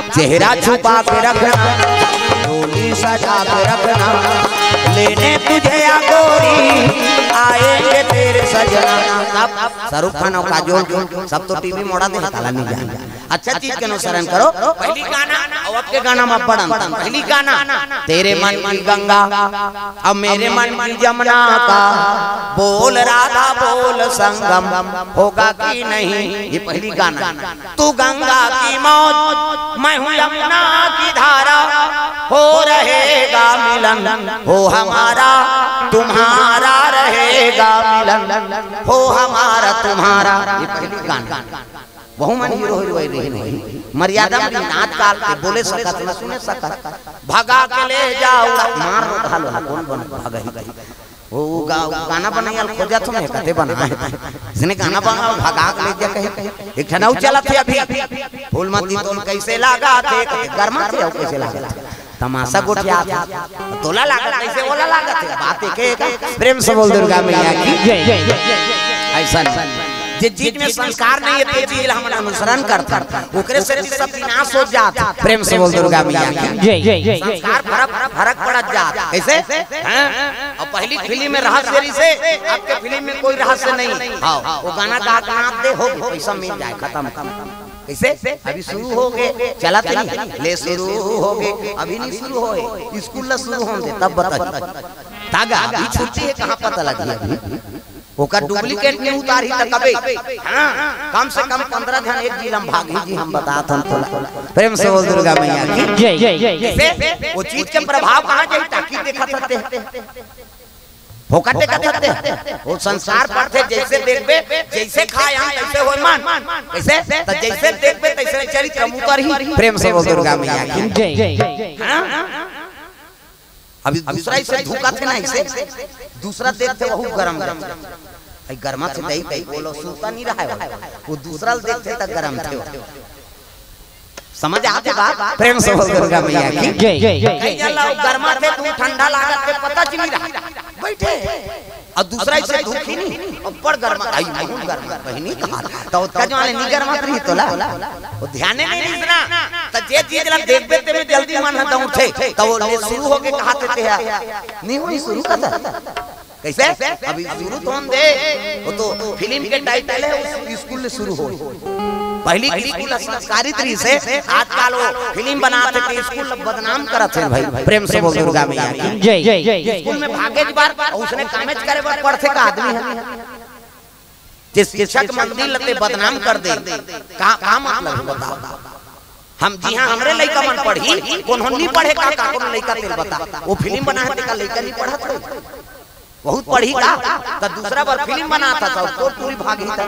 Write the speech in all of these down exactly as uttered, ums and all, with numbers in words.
चेहरा छुपा के रखना, डोली सजा के रखना, लेने तुझे या गोरी, आएंगे तेरे सजना। अब शाहरुख खान और काजोल के सब तो टीवी मोड़ा दे, काला नहीं जाए। अच्छा चीज के अनुसरण करो। पहली गाना, अब के गाना में बड़न, पहली गाना, तेरे मन की गंगा, अब मेरे मन की जमुना का, बोल राधा बोल संगम, होगा कि नहीं, ये पहली गाना। तू गंगा की मौज, मैं हूँ यमुना की धारा, हो रहेगा मिलन, हो हमारा तुम्हारा रहेगा मिलन, हो हमारा तुम्हारा। ये पहली गाना। वहू मन हीरो हीरोइन रहिन होही, मर्यादा में नाच काल के बोले सकत, न सुने सकत। भगा के ले जाओ, मार लो, ढालो, कौन बन भगही। वो गा-, गाना बनायल खोजत हूँ मैं, कते बना है। इसने गाना बना, भगा के ले जा कहे। एक ठन अउ चलत हे अभी, फूलमती तोल कैसे लागा थे, गरमा थे, अउ कैसे लागा थे। तमाशा गोठिया थे। तोला लागत कैसे ओला लागत हे, बात एक एक। प्रेम से बोल दुर्गा मैया की। जय। ऐसा नहीं। जे चीज में संस्कार नहीं है, ते चीज ला हमन अनुसरण करथन, ओकरे से सब विनाश हो जात। प्रेम से बोल दुर्गा मैया की। जय। संस्कार फरक, फरक पड़त जात। कैसे? हाँ? अब पहली फिल्म में रहस्य रहिसे, अब के फिल्म में कोई रहस्य नहीं। हाँ, वो गाना गा के नाच दे, हो गया, पैसा मिल जाए, खत्म। कैसे? अभी शुरू हो गए, चलत नहीं, ले शुरू हो गए, अभी नहीं शुरू होए, स्कूल ला शुरू होन दे, तब बताही। तागा, अभी छुट्टी है, कहाँ पता लगी अभी? ओकर डुप्लीकेट नहीं उतारी त कबे? हाँ, कम से कम पंद्रह झन एक जिला में भागही जी, हम बतात हन तोला। प्रेम से बोल दुर्गा मैया की। जय। जैसे वो चीज के प्रभाव कहाँ जाही, ताकि देखत रहते हैं, फोकट देखत रहते हैं। वो संस्कार पड़थे, जैसे देखबे, जैसे खाए हम, तैसे होए मन। कैसे? तो जैसे देखबे, तैसे चरित्र में उतरही। प्रेम से बोल दुर्गा मैया की। जय। हाँ? अभी दूसरा इसे धुकाथे ना, इसे दूसरा देखथे, वहू गरम गरम। भाई, गरमा से दही कही बोलो, सूता नहीं रहा है वो। वो दूसरा ल देखथे त गरम थे। समझ आते बात? प्रेम से बोल दुर्गा मैया की। जय। कहीं जाला वो गरमा थे, तू ठंडा लागत थे, पता च नहीं रहा। बैठे। और दूसरा इसे धुकी नहीं, और बड़ गरमा, आई महूं गरमा, बहिनी कहा। तो ओतका जो आने नहीं गरमा रही तोला। वो ध्यान नहीं रही इतना। तो जे चीज ला देखबे ते में जल्दी मन हटा उठे। तो वो ले शुरू होके कहा थे, ते है। नहीं हुई शुरू का था। कैसे? अभी शुरू तो हम दे। वो तो फिल्म के टाइटल है, उस स्कूल ले शुरू हो। पहली की स्कूल संस्कारित रहिसे, आजकल वो फिल्म बनात हे, स्कूल बदनाम करत हे भाई। प्रेम से बोल दुर्गा मैया की। जय। स्कूल में भागे बार, उसने कामेज करे बर पढ़थे का आदमी है। जे शिक्षक मंदिर ल ते बदनाम कर दे, का, का मतलब है बताओ? हम जी हाँ, हमरे लइका मन पढ़ही, कोनो नहीं पढ़े का, का कोनो लइका तेल बता। वो फिल्म बना है, तेका लइका नहीं पढ़त है। बहुत पढ़ी का, त दूसरा बार फिल्म बनात हे, तो पूरी भागही त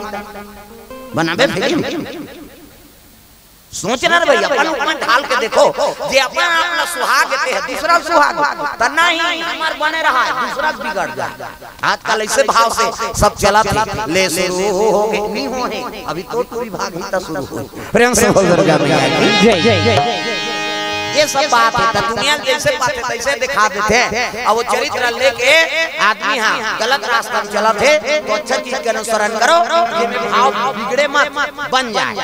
बनाबे फिल्म। सोच ना रे भैया, अपन ऊपर ढाल के देखो, जे अपन आप ला सुहाग देते हैं, दूसरा सुहाग, त नहीं, हमार बने रहा है, दूसरा बिगड़ जाए। आजकल ऐसे भाव से सब चलत हे, ले शुरू हो गए, नहीं हो है, अभी तो पूरी भागही त शुरू हो। प्रेम से बोल दुर्गा मैया की। जय। ये सब बात है, त दुनिया जैसे बात है, तैसे दिखा देते हैं। अब वो चरित्र लेके आदमी हाँ गलत रास्ता में चलत हे, तो अच्छा चीज के अनुसरण करो, जेमे भाव बिगड़े मत, बन जाए,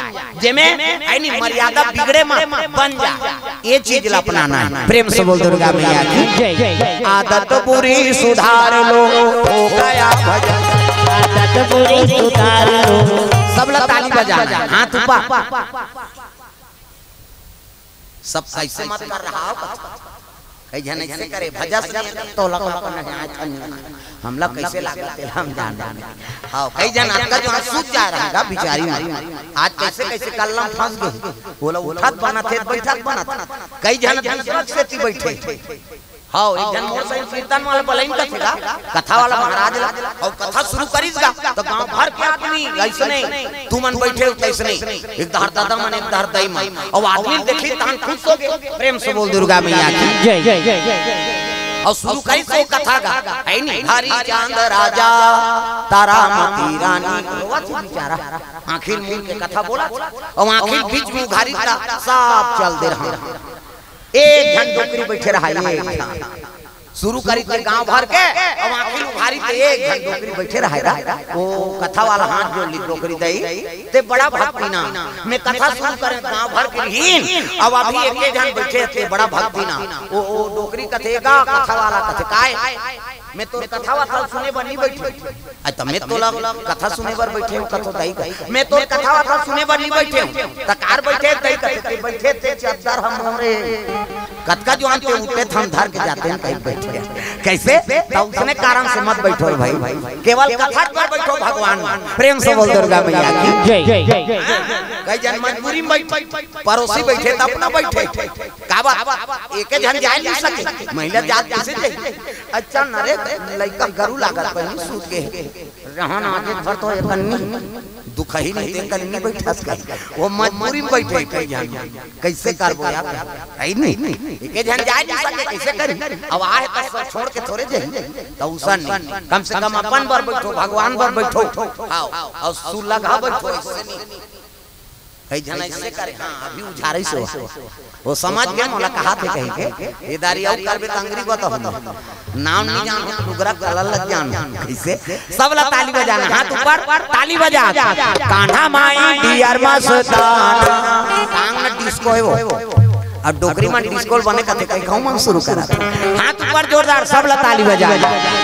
जेमे यानी मर्यादा बिगड़े मत, बन जाए, ये चीज ला अपनाना है। प्रेम से बोल दुर्गा मैया की। जय। आदत बुरी सुधार लो, हो गया भजन। आदत बुरी सुधार लो। सब ला ताली बजाना, हाथ ऊपर। सब ऐसे मत कर रहा हो। कई झन ऐसे करे, भजस नहीं तो लगा अपन नहीं आए था नहीं। हमला कैसे लागत हे, हम जान रहे हैं। हाँ, कई झन आपका जो सूझ जा रहा है बिचारी में। आज कैसे कैसे कल्लम फंस गए। बोला उठत बनत हे, बैठत बनत हे। कई झन दूसरा सेती बैठे। हाँ, एक झन मोर संग कीर्तन वाला बलैन कथे गा, कथा वाला महाराज ला, अउ कथा शुरू करिस गा, त गांव भर के आदमी अइसने, तुमन बैठे हो तइसने, एक डहर दादा मन, एक डहर दाई मन, अउ आदमी देखी तहन खुश हो गए, प्रेम से बोल दुर्गा मैया की। जय। अउ शुरू करिस वो कथा गा, है नी, हरिचंद राजा, तारामती रानी, रोवत हे बेचारा, आखिर मुंह के कथा बोला, अउ आखिर बीच में उघारी ता, सब चल दे रहा। एक झन डोकरी बैठे रहा, एक झन। शुरू करी ते गांव भर के, अउ आखिर उघारी ते एक झन डोकरी बइठे रहय गा। ओ कथा वाला हाथ जोड़ लिस डोकरी दई, ते बड़ा भक्ति ना। मैं कथा शुरू करें गांव भर के रहिन, अउ अभी एके झन बइठे ते बड़ा भक्ति ना। ओ, ओ डोकरी कथे गा, कथा वाला कथे, "काय? मैं तोर कथा वथा सुने बर नइ बइठे।" अ, त मैं तोला कथा सुने बर बइठे हंव, कथों दई का। मैं तोर कथा वथा सुने बर नइ बइठे हंव। त काबर बइठे हस दई कथे, ते बइठे ते चद्दर ह मोरे। कतका जुवार ते उठे थम धर के जाते हन कहि बइठे। कइसे? त उसने कारण से मत बइठो रे भई। केवल कथा बर बइठो भगवान म। प्रेम से बोल दुर्गा मैया की। जय। कई झन मजबूरी म बइठ, परोसी बइठे त अपना बइठे। काबर? एके झन जाय नइ सके। महिला जात कइसे जाही? अच्छा न रे, लइका गरू लागत पहिली सूत गे। रहन आगे भर तो एकन्नी दुखही नहीं, ते कन्नी बइठस कही। ओ मजबूरी म बइठे कई झन। कइसे करबो यार? हइ नहीं। एके झन जाय नइ सके, कइसे करही? अब आहे त सब छोड़ के थोरे जाही। त उसन नहीं। कम से कम अपन बर बइठो, भगवान बर बइठो। हाव, अउ सुलघा बइठो, अइसे नहीं। कई झन अइसे करे, हाँ, अभी उझारे से हो। ओ समझ गे, मोला कहाथे कहि के, ए दारी अउ करबे त अंगरी बताहूं। नाम नइ जानहूं, लुगरा कलर ल जानहूं। कइसे? सब ला ताली बजाना, हाथ ऊपर, ताली बजा। कान्हा माई डियर मस्ताना। टांग न डिस्को हे वो। अब डोकरी मन डिस्को ल बने कथे, कहि कहूं मन शुरू करा। हाथ ऊपर जोरदार, सब ला ताली बजा।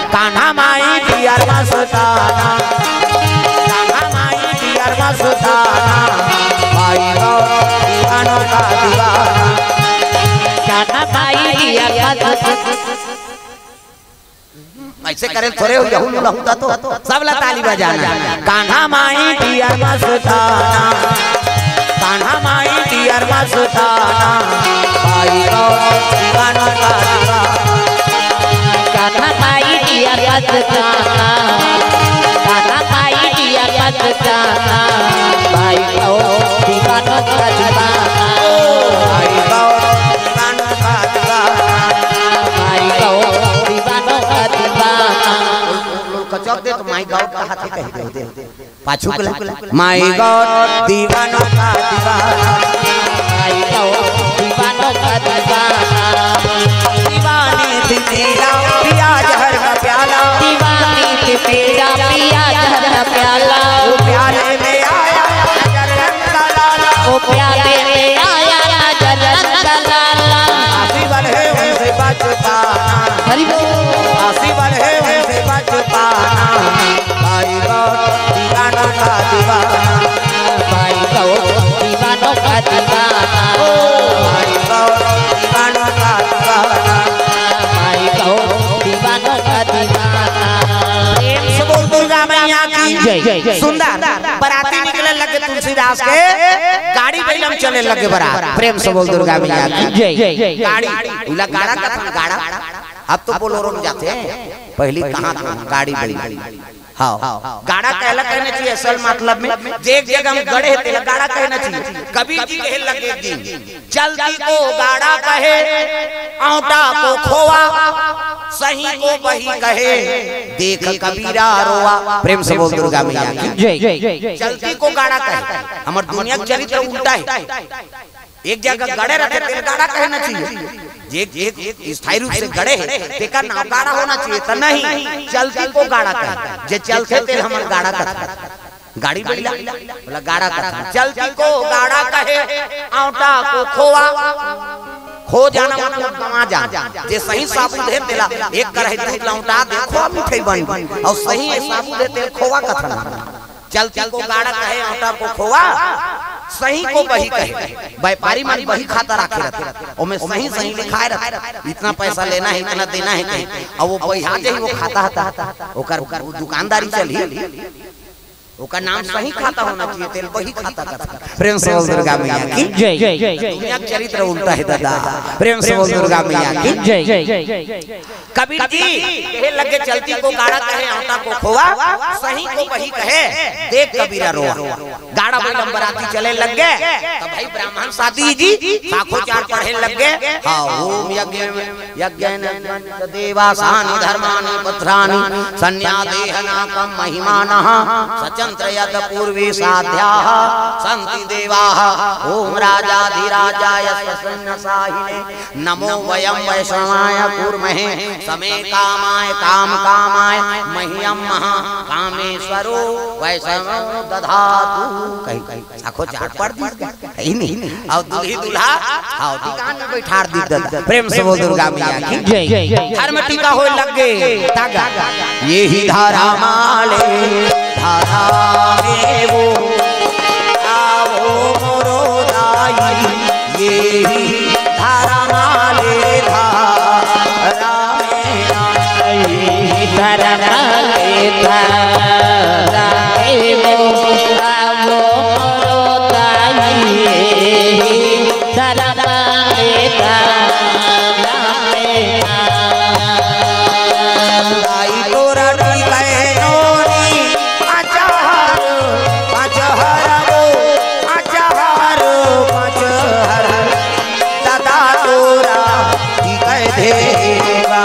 कान्हा माई डियर मस्ताना। कान्हा माई डियर मस्ताना। भाई गौ दीवानों का दीवाना। कान्हा माई डियर मस्ताना। अइसे करे थोरे हो, यहू लूला होता तो। सब ला ताली बजाना। कान्हा माई डियर मस्ताना। कान्हा माई डियर मस्ताना। भाई गौ दीवानों का दीवाना। कान्हा माई डियर मस्ताना। कान्हा माई डियर मस्ताना। भाई गौ दीवानों का दीवाना। भाई गौ दीवानों का दीवाना। भाई गौ दीवानों का दीवाना। लोग कचक दे तो माई गौ कहाथे कहि दे दे। पाछू के ला। माई गौ दीवानों का दीवाना। माई गौ दीवानों का दीवाना। दीवानी थी तेरा पिया जहर का प्याला। दीवानी थी तेरा पिया जहर का प्याला। वो प्याले में आया नजर रंग का लाला। वो प्याले में आया नजर रंग का लाला। आसी बढ़े उनसे बच पाना। हरि बोल। आसी बढ़े उनसे बच पाना। भाई गौ दीवानों का दीवाना। भाई गौ दीवानों का दीवाना। ओ भाई गौ दीवानों का दीवाना। भाई गौ दीवानों का दीवाना। प्रेम से बोल दुर्गा मैया की जय। सुंदर बराती निकले लगे तुलसीदास के, गाड़ी बइला म चले लगे बरात। प्रेम से बोल दुर्गा मैया की जय। गाड़ी, उला गाड़ा कथन, गाड़ा। अब तो बोलोरो म जाथे, पहिली कहां था गाड़ी बइला। हाव। गाड़ा कहला कहना चाहिए असल मतलब में, जे एक जगह म गड़े हे, तेला गाड़ा कहना चाहिए। कबीर जी कहे लगे एक दिन, "चलती को गाड़ा कहे, औंटा को खोवा, सही को बही कहे, देख कबीरा रोवा।" प्रेम से बोल दुर्गा मैया की जय। चलती को गाड़ा कहे, हमर दुनिया के चरित्र उल्टा हे। एक जगह गड़े रथे, तेला गाड़ा कहना चाहिए। जे, जे स्थायी रूप से गड़े हे, तेकर नाम गाड़ा होना चाहिए। त नहीं, चलती को गाड़ा कहे। जे चलथे, तेला हमन गाड़ा कथन। गाड़ी बइला, ओला गाड़ा कथन। चलती को गाड़ा कहे, औंटा को खोवा। खो जाना मतलब गंवा जाना। जे सही साबुत हे, तेला एक कराही दूध ला औंटा दे, खोवा मिठाई बन गे। अउ सही साबुत हे, तेला खोवा कथन। चलती को गाड़ा कहे, औंटा को खोवा, सही को बही कहे। व्यापारी मन बही खाता राखे रथे, ओमे सही सही लिखाए रथे, इतना पैसा लेना हे, इतना देना हे कहे। अब वो बहिहा जाही, वो खाता हता, ओकर दुकानदारी चलही, ओकर नाम सही खाता होना चाहिए, तेला बही खाता कथन। प्रेम से बोल दुर्गा मैया की जय। दुनिया के चरित्र उल्टा हे दादा। प्रेम से बोल दुर्गा मैया की जय। कबीर जी कहे लगे, "चलती को गाड़ा कहे, औंटा को खोवा, सही को बही कहे, देख कबीरा रोवा।" गाड़ा बइला म बराती चले लगे, त भाई ब्राह्मण शादी जी साखोचार पढ़े लगे। हाँ, ओम यज्ञ, यज्ञ देवासानि धर्माणि पुत्राणि संज्ञा देहनाकम महिमानः। सचन यत पूर्वी साध्याः सन्ति देवाः। ॐ राजाधिराजाय ससन्न साहिने नमो वयं वैश्रवाय कुर्महे समे कामाय काम कामाय मह्यं महा कामेश्वरो वैश्रवो दधातु। कही, कही, आखो चार पढ़ दी। कहीं नहीं। अउ दूल्ही दूल्हा, हाँ, टीका में बैठार दी दादा। प्रेम से बोल दुर्गा मैया की जय। धर्म टीका होय लग गे। तागा। एही धारा माले, धारा में वो, आवो मोरो दाई। एही धारा माले, धारा में आई। धर्म लेता रामे वो, आवो मोरो ताई, धर्म लेता रामे। ताई तोरा टिकै नोनी, अचहर, अचहर वो, अचहर, अचहर। दादा तोरा टिकै देवा।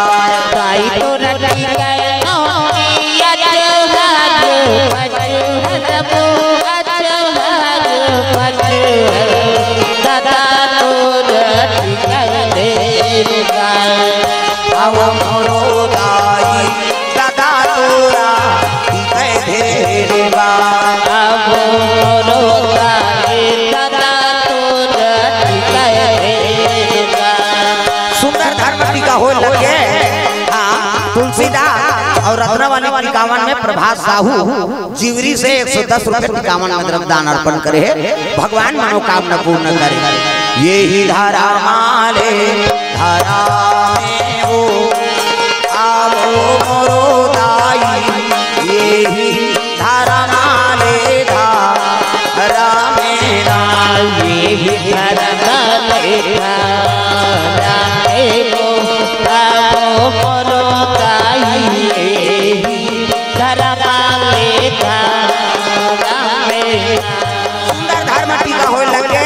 ताई तोरा टिकै नोनी, अचहर, अचहर वो, अचहर, अचहर। दादा तोरा टिकै देवा। अब मोरो दाई दादा तोरा टिकै देवा। अब मोरो दाई दादा तोरा टिकै देवा। सुंदर धर्म टीका होय लगे। हाँ, तुलसीदास अउ रत्नावली टीकावन में प्रभात साहू जिवरी से एक सौ दस रुपये टीकावन में द्रव्य दान अर्पण करे हे। भगवान मनोकामना पूर्ण करे। एही धारा माले धारा में वो, आवो मोरो दाई, एही धारा माले धारा में ना। एही धारा माले धारा में वो, आवो मोरो दाई, एही धारा माले धारा में ना। सुंदर धर्म टीका होय लगे।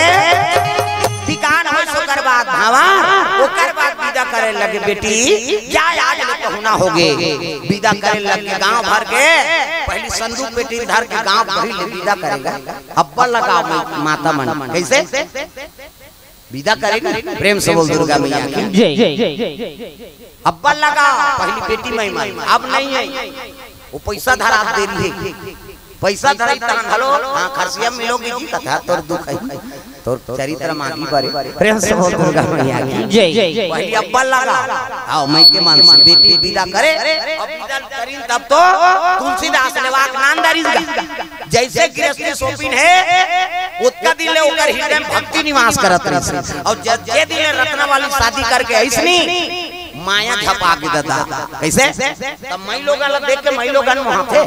टीकान होय ओकर बाद भावा, ओकर बाद विदा करे लगे, बेटी, जा आज ले पहुना होगे। विदा करे लगे गांव भर के, पहली संदूक पेटी धर के गांव भर ले विदा करेगा। अब्बल लगाओ माता मन, कैसे? विदा करे ना, प्रेम से बोल दुर्गा मैया की। जय। अब्बल लगाओ, पहली बेटी महिमा, अब नहीं है। वो पैसा धरा दे रही है। पैसा धराई तहन, हेलो, हाँ, खरसिया मिलोगी जी, कथा तोर दुख है, तोर चरित्र मांगी बरे। प्रेम से बोल दुर्गा मैया की जय। पहली अब्बल लगा, आओ, मैं के मान से बेटी विदा करे, अब विदा करीन तब तो तुलसीदास लेवाक नाम दरिस गा। जैसे गृहस्थी सोपिन है, ओतका दिन ले ओकर हृदय में भक्ति निवास करत रहिस। अउ ज-, जे दिन ले रत्नावली शादी करके अइसनी, माया झपा के ददा। कैसे? तब मई लोगन ला देख के मई लोगन मोहाथे।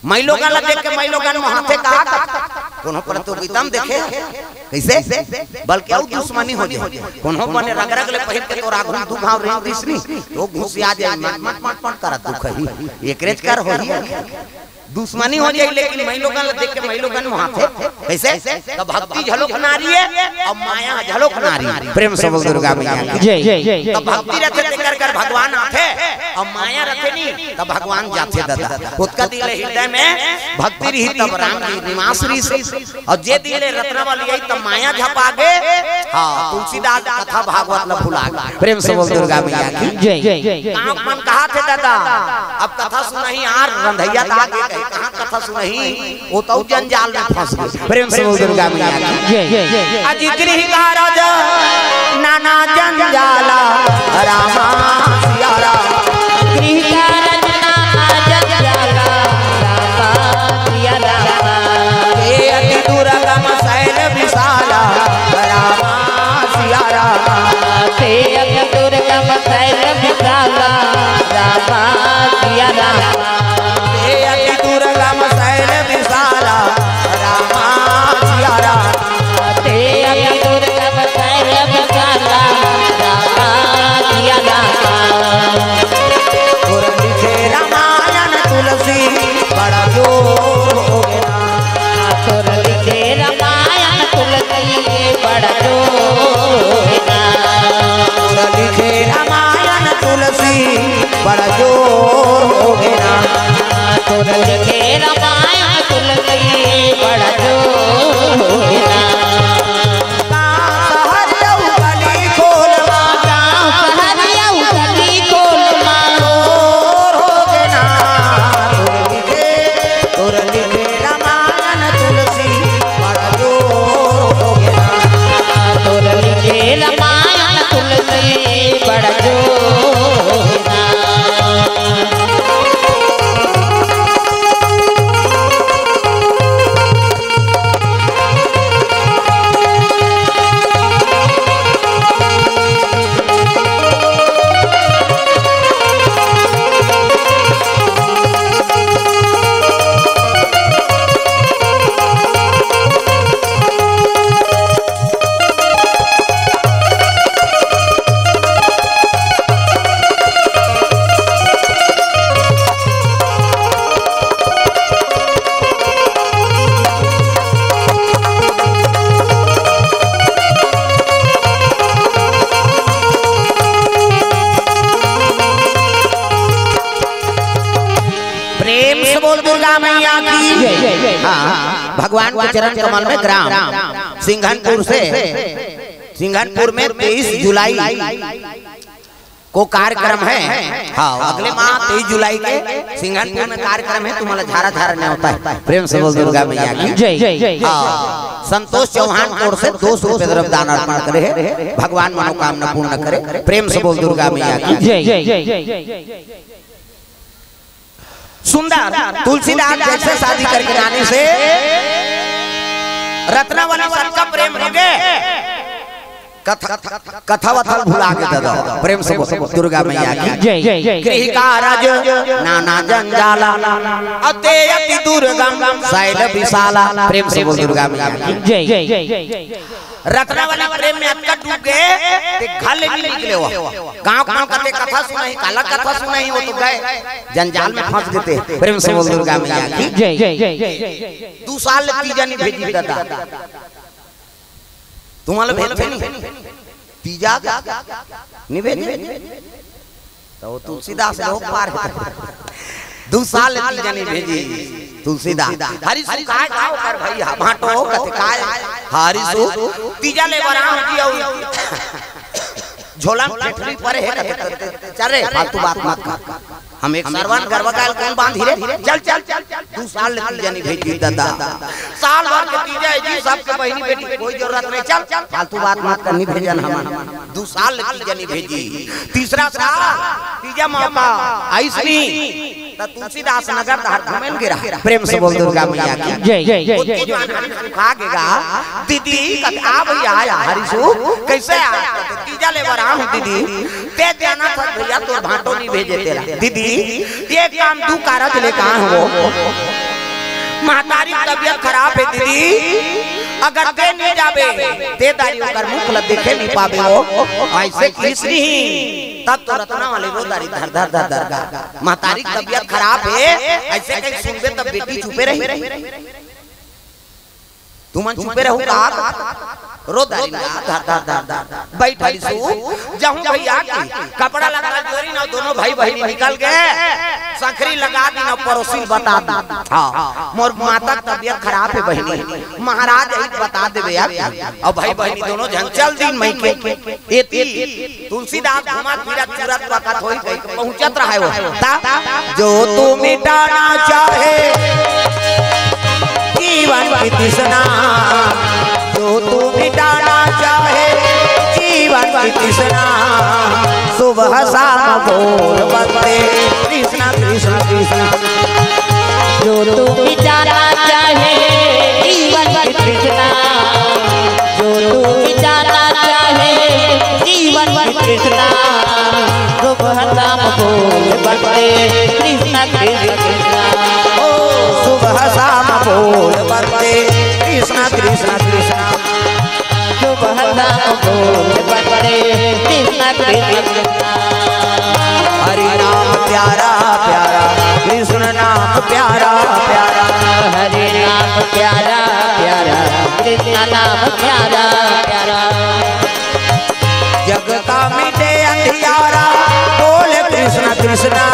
मई लोगन ला देख के मई लोगन मोहाथे कहा, कोनो प्रतियोगिता में देखे। कैसे? बल्कि अउ दुश्मनी हो जाए। कोनो बने रग रग ले पहिर के तोर आगू दू घाव रेंग दिसनी, तो घुसिया जाए, मट मट मट मट करत दुख ही। एकरेज कर होही। दुश्मनी हो जाए, लेकिन मई लोगन ला देख के मई लोगन मोहाथे। कैसे? तो भक्ति झलोक नारी है, अब माया झलोक नारी। प्रेम से बोल दुर्गा मैया की। जय, जय, जय। तो भक्ति रथे तेकर कर भगवान आथे, अब माया रथे नी, तब भगवान जाथे ददा। ओतका दिन ले हृदय में भक्ति रही, तब राम जी निवास रही। अउ जे दिन ले रत्नावली आई, तब माया झपा गे। हाँ, तुलसीदास कथा भागवत ला भुला गे। प्रेम से बोल दुर्गा मैया की। जय। गाँव मन कहाथे ददा, अब कथा सुनही आर रंधैया ला आगे कही, कहाँ कथा सुनही, वो तो जंजाल में फंस गे। प्रेम से बोल दुर्गा मैया की। जय। अजी गृह कारज नाना जंजाला, रामा सिया राम। गृह कारज नाना जंजाला, रामा सिया राम। हे अति दुर्गम शैल विशाला, रामा सिया राम। हे अति दुर्गम शैल विशाला, रामा सिया राम। हे अति दुर्गम शैल विशाला, रामा सिया राम। हे अति दुर्गम शैल विशाला, रामा सिया राम। तोर लिखे रामायण तुलसी बड़ा जोर होगे ना। तोर लिखे रामायण तुलसी बड़ा जोर होगे ना। तोर लिखे रामायण तुलसी बड़ा जोर होगे ना। तोर लिखे रामायण तुलसी बड़ा जोर होगे ना। गाँव शहर अउ गली खोल मा। गाँव शहर अउ गली खोल मा। जोर होगे ना। तोर लिखे, तोर लिखे रामायण तुलसी बड़ा जोर होगे ना। तोर लिखे रामायण तुलसी बड़ा जोर होगे ना। प्रेम से बोल दुर्गा मैया की। हाँ, भगवान के चरण कमल में ग्राम सिंघनपुर से, सिंघनपुर में तेईस जुलाई को कार्यक्रम है। हाँ, अगले माह तेईस जुलाई के सिंघनपुर में कार्यक्रम है, तुम्हारा झारा झारा नेवता है। प्रेम से बोल दुर्गा मैया की। जय। हाँ, संतोष चौहान की ओर से दो सौ रुपये द्रव्य दान अर्पण करे है, भगवान मनोकामना पूर्ण करे। प्रेम से बोल दुर्गा मैया की। जय। सुंदर तुलसीदास जैसे शादी करके आने से रत्नावली सबका प्रेम हो गए। कथा, कथा वथा भुला के दादा। प्रेम से बोल दुर्गा मैया की। जय। गृह कारज नाना जंजाला, अते अति दुर्गम शैल विशाला। प्रेम से बोल दुर्गा मैया की। जय। रत्नावली प्रेम में अतका डूब गए कि घर ले नहीं निकले हो। गाँव गाँव कते कथा सुनाही, काला कथा सुनाही, वो तो गए जंजाल में फंस गए थे। प्रेम से बोल दुर्गा मैया की। जय। दू साल ले तीजा नहीं भेजी दादा। तुम्हारा भेज नहीं तीजा नहीं भेजी। तो वो तुलसीदास लोग पार है। दू साल ले तीजा नहीं भेजी तुलसीदास। हरिसु काय गाँव कर भैया भाटो कथे काय। हरिसु तीजा ले बरा हो जी अउ झोला में ठेठरी परे है कथे। चल रे, फालतू बात मत कर। हम एक सरवन गरबा गायल कौन बांधी रे? चल, चल, चल, चल। दू साल ले तीजा नहीं भेजी दादा। साल भर के तीजा है जी, सबके बहिनी बेटी, कोई जरूरत नहीं। चल, चल, फालतू बात मत कर, नहीं भेजन हमन। दू साल ले तीजा नहीं भेजी। तीसरा साल तीजा मौका आइस नहीं, त तुलसीदास नगर डहर घूमेन गिरा। प्रेम से बोल दुर्गा मैया की। जय। ओतके जुवान हरिसु खा के गा, दीदी, कब आ भैया आया हरिसु, कैसे आया? तीजा ले बरा हूँ दीदी, ते जाना था भैया, तोर भाटो नहीं भेजे तेला। दीदी, ये काम दू कारज ले कहा हो। महतारी तबियत खराब है दीदी, अगर ते नहीं जाबे, ते दारी ओकर मुख ल देखे नहीं पाबे हो। ऐसे किस नहीं, तब तो रत्नावली रो दारी धर धर धर धर गा। महतारी तबियत खराब है, ऐसे कहीं सुनबे तब बेटी चुपे रही। तुमन चुपे रहू का? रो दारी ना, धर, धर, धर, धर, धर। बैठ हरिसु, जाहूं भैया की, कपड़ा लत्ता जोरी ना, दोनों भाई बहिनी निकल गए, संखरी लगा दी ना, पड़ोसी बता दी। हाँ, मोर माता के तबियत खराब है बहिनी, महाराज यही बता देबे यार। अब भाई बहिनी दोनों झन चल दिन मई के। एती तुलसीदास घुमत फिरत चुरत बकत होई गई, पहुंचत रहे हो। ता जो तू मिटाना चाहे जीवन की तृष्णा, जो तू मिटाना चाहे जीवन की तृष्णा, सुबह शाम बोल बंदे कृष्णा कृष्णा कृष्णा। जो तू मिटाना चाहे जीवन की तृष्णा, जो तू मिटाना चाहे जीवन की तृष्णा, सुबह शाम बोल बंदे कृष्णा कृष्णा कृष्णा। ओ सुबह शाम बोल बंदे कृष्णा कृष्णा कृष्णा। सुबह शाम बोल बंदे कृष्णा कृष्णा कृष्णा। हरि नाम प्यारा प्यारा, कृष्ण नाम प्यारा प्यारा। हरि नाम प्यारा प्यारा, कृष्ण नाम प्यारा प्यारा। जग का मिटे अंधियारा, बोले कृष्ण कृष्ण।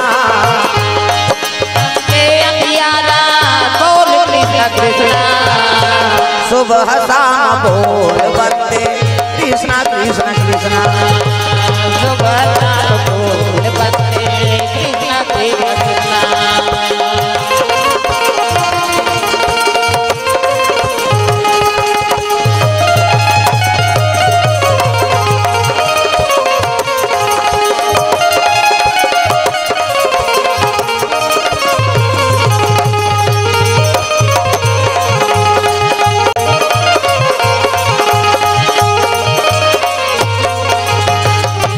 सुबह शाम बोल बंदे कृष्णा कृष्णा कृष्णा। सुबह शाम बोल बंदे कृष्णा कृष्णा।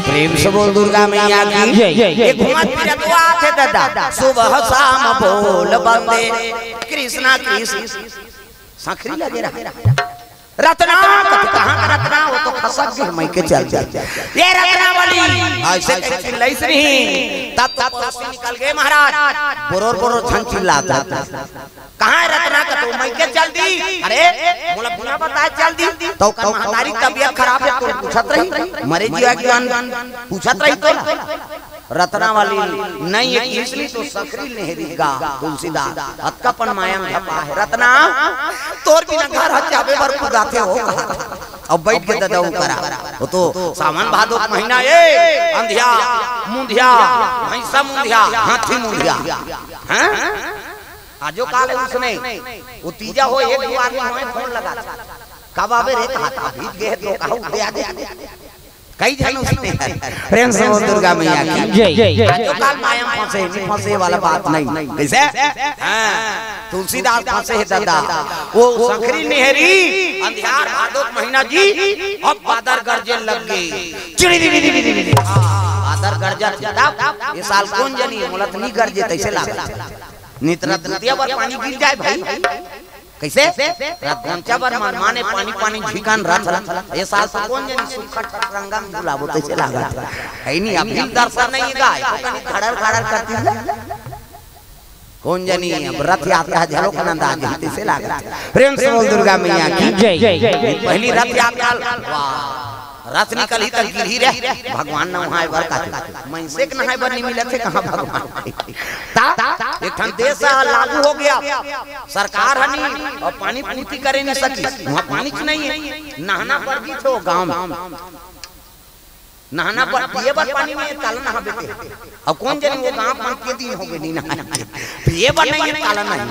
प्रेम से बोल दुर्गा मैया की जय। ये घूमत फिरत वो आथे दादा, सुबह शाम बोल बंदे कृष्णा कृष्ण। संखरी लगे रहा। रतना, कहाँ का रतना? वो तो खसक गए, मइके चल दे। ये रतना वाली ऐसे चिल्लाइस नहीं, तब तब तो निकल गए महाराज। बोरोर बोरोर झन चिल्लात। कहाँ है रतना? कतो मइके चल दी। अरे, मोला बिना बताए चल दी। तो ओकर महतारी तबियत खराब है, तो पूछत रही, मरे जिया के अन पूछत रही तो ना। रतना वाली नहीं, ये इसलिए तो संखरी नेहरी गा तुलसीदास, अतका पन माया में झपा है। रतना, तोर बिना घर हर जाबे बर कुदाथे हो कहा। अब बैठ के ददा करा, वो तो सावन भादो के महीना, ए, अंधिया, मुंधिया, भैंसा मुंधिया, हाथी मुंधिया, हाँ? आजो काल है उसने, वो तीजा हो, एक दो आदमी होए, फोन लगा, कब आवे रे, कहा था, बीत गए, तो कहा, उठे आ दे, कई झन उसने। प्रेम से बोल दुर्गा मैया की जय। आजो काल माया में फंसे, नहीं फंसे वाला बात नहीं। कैसे? हाँ, तुलसीदास फंसे है दादा। वो संखरी नेहरी, अंधियार भादो के महीना जी, अब बादर गरजे लग गए। चिड़ी, चिड़ी, चिड़ी, चिड़ी, चिड़ी। बादर गरजा थी तब, ये साल कौन जनी, मोला तो नहीं गरजे, तैसे लागत। नित रतनतिया बर पानी गिर जाए भाई। कैसे? रतनचा बर मनमाने पानी, पानी झिकन रथ, रथ। ये साल तो कौन जनी सुखा ठटरंगा में बुलाबो, तैसे लागत। है नहीं, अभी दर्शन नहीं है गाय, तो कहीं खड़र, खड़र करती है। कौन जनी, अब रथ यात्रा झलक आनंद आ जाए, तैसे लागत। प्रेम से बोल दुर्गा मैया की जय। पहली रथ यात्रा, वाह। रथ निकलही त गिरही रे, भगवान नहाए बर कहथे। मइनसे के नहाए बर नहीं मिलत हे, कहाँ भगवान? ता एक ठन देश ह लागू हो गया, सरकार ह नहीं, और पानी पूर्ति करे नहीं सकी, वहाँ पानी च नहीं है, नहाना बर भी थो गाँव में, नहाना बर, पिए बर पानी नहीं है, काला नहा बेटे। अब कौन जनी वो गाँव मन के दिन हो गए नहीं नहाए, पिए बर नहीं है, काला नहीं।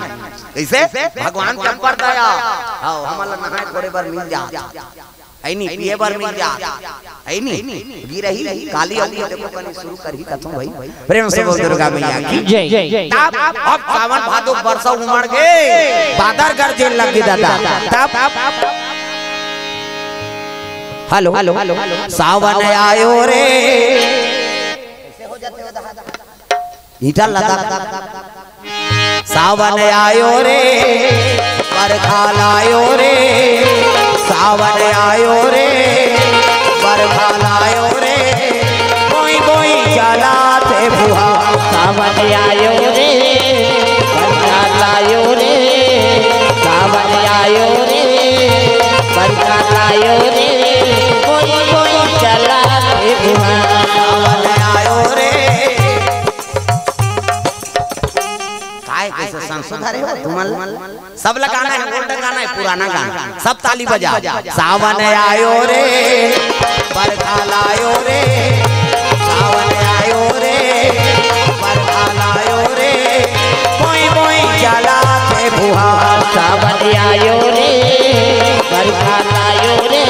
कैसे? भगवान के अब्बड़ दया, हाँ, हमला नहाए खोरे बर मिल जा। ऐनी पिए बर मिल जा, ऐनी गिरही काली अउ देखो कनी शुरू करही कथों भाई। प्रेम से बोल दुर्गा मैया की जय। तब अब सावन भादो बरसा उमड़ के बादर गरजे लग गे दादा। तब हेलो, हेलो, सावन आयो रे। ईंटा लदा। सावन आयो रे, बरखा लायो रे, सावन आयो रे, बरखा लायो रे, बोई बोई चलाथे फुहार। सावन आयो रे, बरखा लायो रे, सावन आयो रे, बरखा लायो रे, बोई बोई चलाथे फुहार। सावन आयो रे। काय कैसे संशोधन है तुमन? सब ला गाना है, ओल्ड गाना है, पुराना गाना, सब ताली बजा। सावन आयो रे, बरखा लायो रे, सावन आयो रे, बरखा लायो रे, बोई बोई चलाथे फुहार। सावन आयो रे, बरखा लायो रे,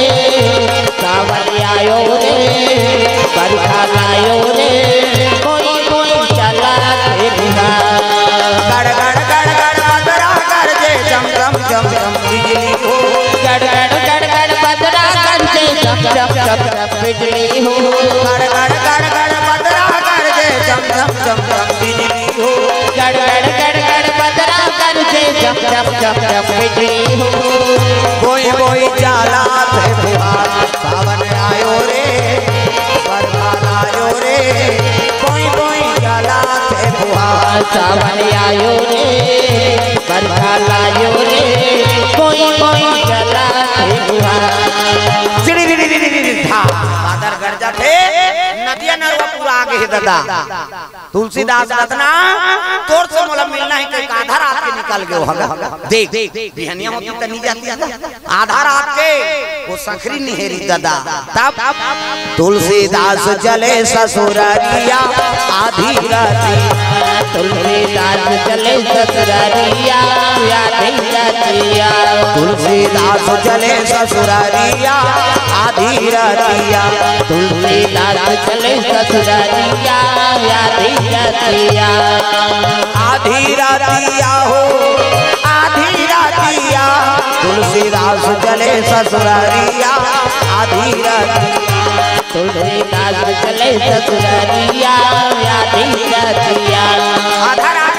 सावन आयो रे, बरखा लायो रे, बोई बोई चलाथे फुहार। गड़ गड़ गड़ गड़ बदरा गरजे, चम चम चम चम बिजली हो। गड़ गड़ गड़ गड़ बदरा गरजे, चम चम चम चम बिजली हो। गड़ गड़ गड़ गड़ बदरा गरजे, चम चम चम चम बिजली हो। गड़ गड़ गड़ गड़ बदरा गरजे, चम चम चम चम बिजली हो। बोई बोई चलाथे फुहार। सावन आयो रे, बरखा लायो रे, बोई बोई चलाथे फुहार। सावन आयो रे, बरखा लायो रे, बोई बोई चलाथे फुहार। चिड़ी री री री री री धा। बादर गरजाथे, नदिया नरवा पूरा आगे हे दादा। तुलसीदास रतना, तोर से मोला मिलना हे, कहिके आधा रात के निकल गयो हगा। देख, बिहनिया होती त नहीं जाती हगा। आधा रात के वो संकरी निहेरी ददा। तब तुलसीदास चले ससुरारिया आधी राती। तुलसीदास चले ससुरारिया आधी रातिया। तुलसीदास चले ससुरारिया आधी रातिया। तुलसीदास चले ससुरारिया आधी रातिया। आधी रातिया हो, आधी रातिया। तुलसीदास चले ससुरारिया आधी रातिया। तुलसीदास चले ससुरारिया आधी रातिया। आधा रात